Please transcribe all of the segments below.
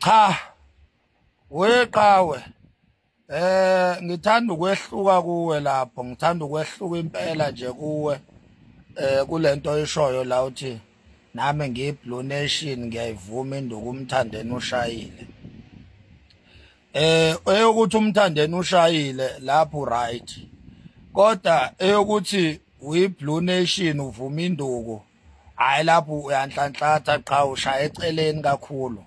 Cha, weqhawe, ngithanda ukwehluka kuwe lapho, ngithanda ukwehluka impela nje kuwe kulento oyishoyo la, uthi nami ngiyi-Blue Nation, ngiyayivuma induku, uMthandeni ushayile. Eyokuthi uMthandeni ushayile lapho, right, kodwa eyokuthi uyi-Blue Nation uvuma induku, hayi, lapho uyanhlanhlatha. Qha, ushaya eceleni kakhulu,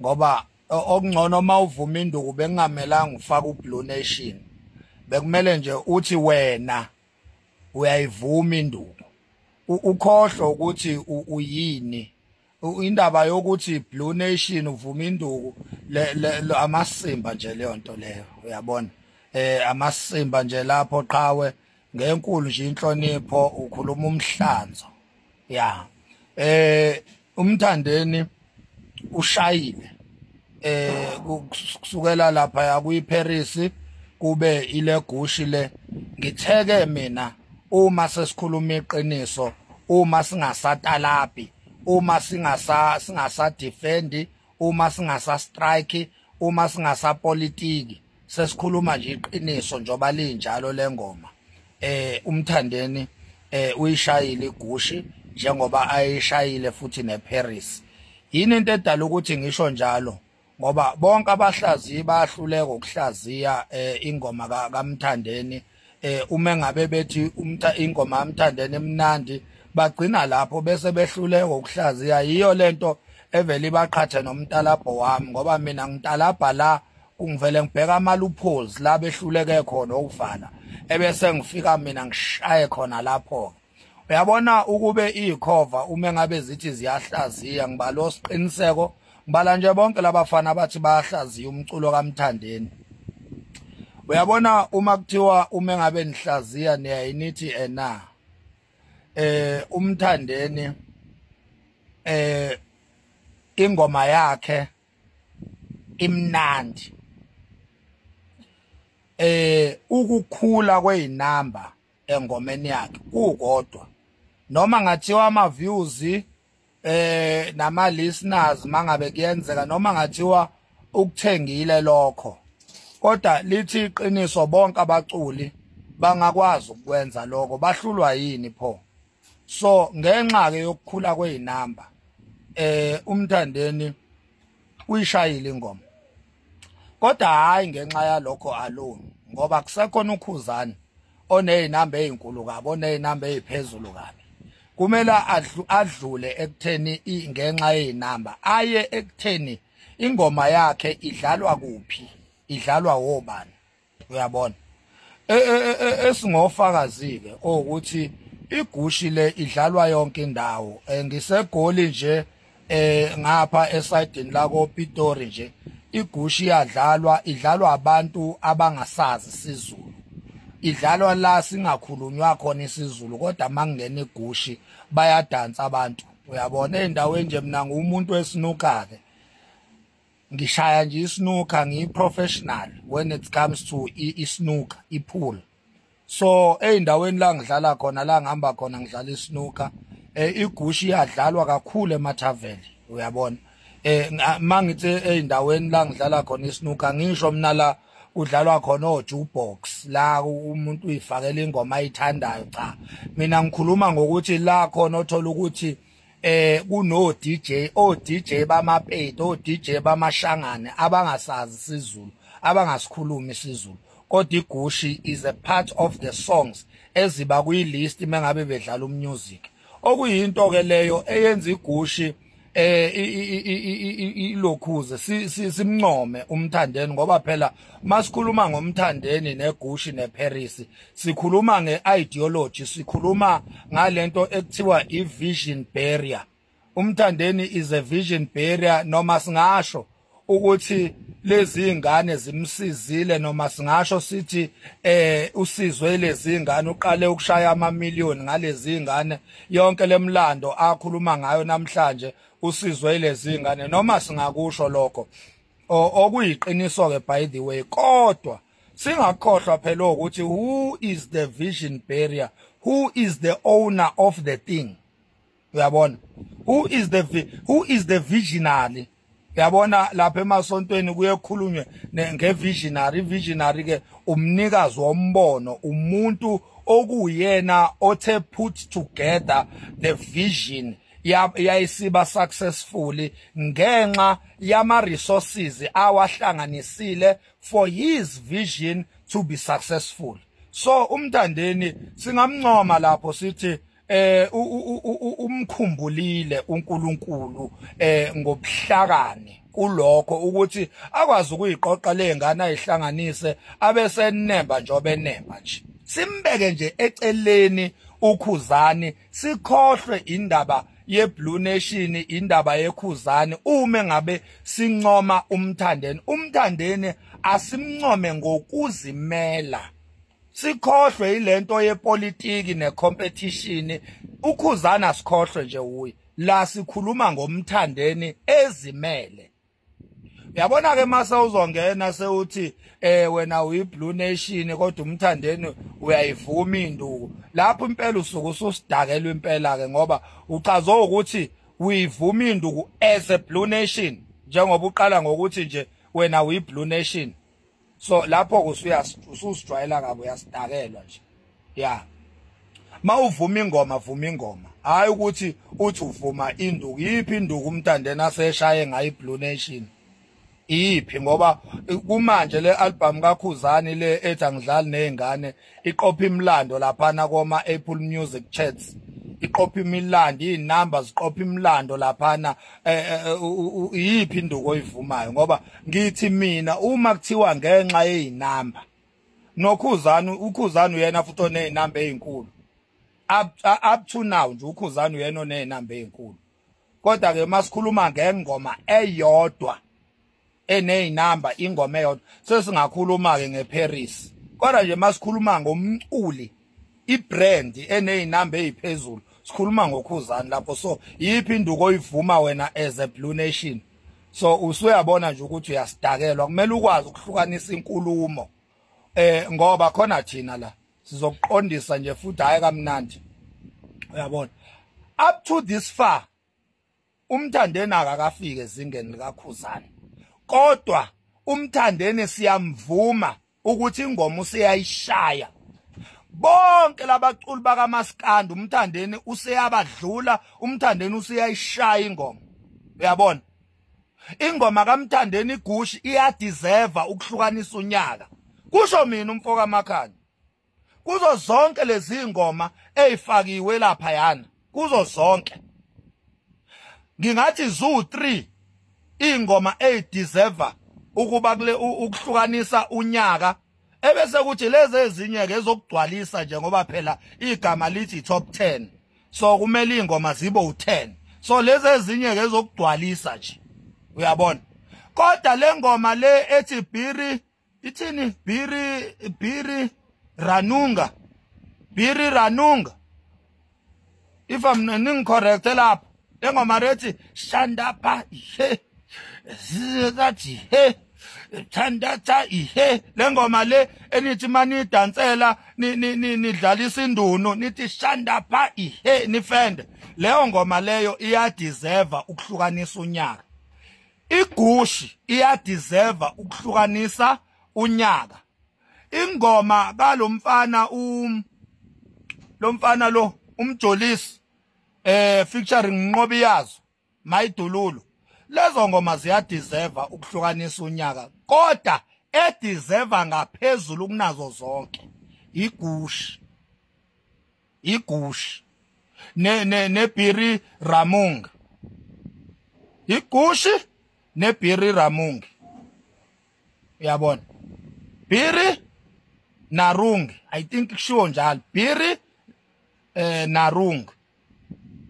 ngoba okungcono uma uvuma induku bengamelanga ufake uBlue Nation, bekumele nje uthi wena uyayivuma induku, ukhohlwe ukuthi uyini. Indaba yokuthi Blue Nation uvuma induku le amasimba nje leyo nto leyo, uyabona, amasimba nje lapho. Qhawe, ngenkulu nje inhlonipho, ukhuluma umhlanzo ya. UMthandeni ushayile kusukela lapha yakuyiParis kube ile Gushi le. Ngitheke mina, uma sesikhuluma iqiniso, uma singasatalapi, uma singasa defend, uma singasa strike, uma singasa politiki, sesikhuluma nje iqiniso njoba linjalo lengoma, uMthandeni uyishayile iGushi njengoba ayishayile futhi neParis. Yini into edala ukuthi ngisho njalo? Ngoba bonke abahlaziyi bayahluleka ukuhlaziya ingoma kaMthandeni. Uma ngabe bethi ingoma kaMthandeni emnandi, bagcina lapho bese behluleka ukuhlaziya. Yiyo lento evele ibaqhathe nomntalabho wami, ngoba mina ngitalabha la, kungivele ngibheka ama loopholes la behluleke khona ukuvala, ebese ngifika mina ngishaye khona lapho. Uyabona, ukube ikhova uma ngabe zithi ziyahlaziya, ngibalo siqiniseko, ngibala nje bonke labafana abathi bayahlaziya umculo kaMthandeni. Uyabona, uma kuthiwa uma ngabe nihlaziya niyayinithi ena uMthandeni ingoma yakhe imnandi, ukukhula kweinamba engomeni yakhe kukodwa, noma ngathiwa ama views nama listeners mangabe kuyenzeka, noma ngathiwa ukuthengile lokho, kodwa lithi iqiniso, bonke abaculi bangakwazi ukwenza lokho, bahlulwa yini pho? So ngenxa ke yokukhula kweinamba, uMthandeni uyishayile ingoma, kodwa hayi ngenxa yalokho alone, ngoba kusekhona uKhuzani onezinamba ezinkulu kabi, onezinamba eziphezulu kabi. Kumele adlule ekutheni ngenxa yezinamba, aye ekutheni ingoma yakhe idlalwa kuphi, idlalwa wobani. Uyabona, esingofakazi ke ukuthi iGushi le idlalwa yonke indawo. NgiseGoli nje, ngapha esayidini lako Pitori nje, iGushi iyadlalwa, idlalwa abantu abangasazi isiZulu, idlalwa la singakhulunywa khona isiZulu, kodwa mangena iGushi bayadansa abantu. Uyabona, endaweni nje, mina ngumuntu wesnooker ke, ngishaya nje isnooker, ngiyi-professional when it comes to isnooker, ipool. So ey'ndaweni la ngidlala khona, la ngihamba khona ngidlala isnooker, iGushi iyadlalwa kakhulu emathaveni. Uyabona, mangithi ey'ndaweni la ngidlala khona isnooker, ngisho mina la kudlalwa khona o-jukebox, la umuntu uyifakela ingoma ayithandayo. Cha, mina ngikhuluma ngokuthi la khona othola ukuthi kuno DJ, o DJ bamaPedi, o DJ bamashangane abangasazi isiZulu, abangasikhulumi isiZulu, kodwa iGushi is a part of the songs eziba kuyilist mengabe bedlala umusic, okuyinto ke leyo eyenza iGushi ilokhuze simncome uMthandeni, ngoba phela masikhuluma ngoMthandeni neGushi neParis, sikhuluma ngeideology, sikhuluma ngalento ekuthiwa ivision barrier. UMthandeni is a vision barrier, noma singasho ukuthi lezi ingane zimsizile, noma singasho sithi usizwe lezi ingane, uqale ukushaya ama million ngalezi ingane. Yonke lemlando akhuluma ngayo namhlanje usizwe lezi ingane, noma singakusho lokho, okuyiqiniso ke by the way. Kodwa singakhohlwa phela ukuthi who is the vision barrier, who is the owner of the thing. Uyabona, who is the visionary? Uyabona lapha emasontweni kuye kukhulunywe ngevisionary. Visionary ke umnikazi wombono, umuntu okuyena othe put together the vision yayisiba successfully ngenxa yama resources awahlanganisile for his vision to be successful. So uMthandeni singamncoma lapho sithi umkhumbulile uNkulunkulu ngobuhlakani kulokho ukuthi akwazi ukuyiqoqa lengane ayihlanganise abese enemba njobe enemba nje. Simbeke nje eceleni uKhuzani, sikhohlwe indaba yeBlue Nation, indaba yeKhuzani. Uma ngabe sincoma uMthandeni, uMthandeni asimncome ngokuzimela, sikhohlwe ilento yepolitiki necompetition. uKhuzani asikhohlwe nje uye la, sikhuluma ngoMthandeni ezimele. Uyabona ke mase uzongena sewuthi wena uyiBlue Nation kodwa uMthandeni uyayivuma induku, lapho impela usuku ususidakelwa impela ke, ngoba uchaza ukuthi uyivuma induku as a Blue Nation, njengoba uqala ngokuthi nje wena uyiBlue Nation. So lapho ususijwayela kabi, uyasidakelwa nje. Yeah, mawuvuma ingoma vuma ingoma, hayi ukuthi uthi uvuma induku. Yiphi induku uMthandeni aseshaye ngayo iBlue Nation? Iphi? Ngoba kumanje le album kaKhuzani le ethi angidlali nezingane iqopha imilando laphana koma Apple Music Charts, iqopha imilando, izinumbers ziqopha imilando laphana. Iyiphi induku oyivumayo? Ngoba ngithi mina uma kuthiwa ngenxa yezinamba noKhuzani, uKhuzani uyena futhi onezinamba ezinkulu up to now nje, uKhuzani uyena onezinamba ezinkulu. Kodwa ke masikhuluma ngengoma eyodwa eneyinamba, ingoma eyodwa, sesingakhuluma ke ngeParis. Kodwa nje masikhuluma ngomculi, ibrand eneyinamba eziphezulu, sikhuluma ngoKhuzani lapho. So yiphi induku oyivuma wena as a Blue Nation? So usuyabona nje ukuthi uyasidakelwa. Kumele ukwazi ukuhlukanisa inkulumo, ngoba khona thina la sizokuqondisa nje futhi hayi kamnandi. Uyabona, up to this far uMthandeni akakafike ezingeni likaKhuzani, kodwa uMthandeni siyamvuma ukuthi ingoma useyayishaya. Bonke labaculi bakaMaskandi uMthandeni useyabadlula, uMthandeni useyayishaya ingoma. Uyabona, ingoma kaMthandeni iGushi iyadeserve ukuhlukanisa unyaka, kusho mina umfo kaMakhanya. Kuzo zonke lezi ngoma ezifakiwe lapha yana, kuzo zonke ngingathi zu3 ingoma ezideserve ukuba kule ukuhlukanisa unyaka, ebese kuthi lezi ezinye ke ezokugcwalisa nje, ngoba phela igama lithi top 10, so kumele ingoma zibe u10, so lezi ezinye ke ezokugcwalisa nje. Uyabona, kodwa le ngoma le ethi Biri ithini, Biri Biri Ranunga, Biri Ranunga, if I'm incorrect lapho, le ngoma lethi shandapha ihe zikathi he thandatha ihe, le ngoma le enithi manidansela nidlalisa induno nithi shandapha ihe nifende, leyo ngoma leyo iyadeserve ukuhlukanisa unyaka. iGushi iyadeserve ukuhlukanisa unyaka. Ingoma kalomfana lomfana lo uMjolisi featuring Nqobiyazo Mayidululu, lezo ngoma ziyadeserve ukuhlukanisa unyaka, kodwa edeserve ngaphezulu kunazo zonke iGushi, iGushi ne neBiri Ramunga, iGushi neBiri Ramunga. Uyabona, Biri Narung, I think kushiwo njalo, Biri Narung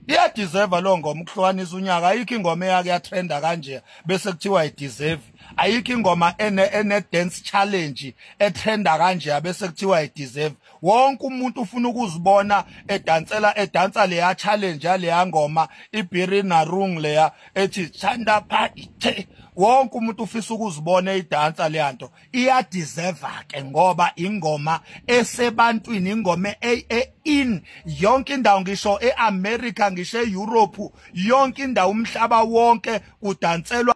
iyadeserve lo ngoma ukuhlukanisa unyaka. Ayikho ingoma eyake yatrenda kanje bese kuthiwa ayideserve. Ayikho ingoma ene dance challenge etrenda kanje bese kuthiwa ayideserve. Wonke umuntu ufuna ukuzibona edansela edansa leya challenge yaleya ngoma iBiri Narung leya ethi chanda pa ithe. Wonke umuntu ufisa ukuzibona edansa leya nto. Iyadeserve ke ngoba ingoma esebantwini, ingoma in yonke indawo, ngisho eAmerica, ngisho eEurope, yonke indawo, umhlaba wonke udanselwa.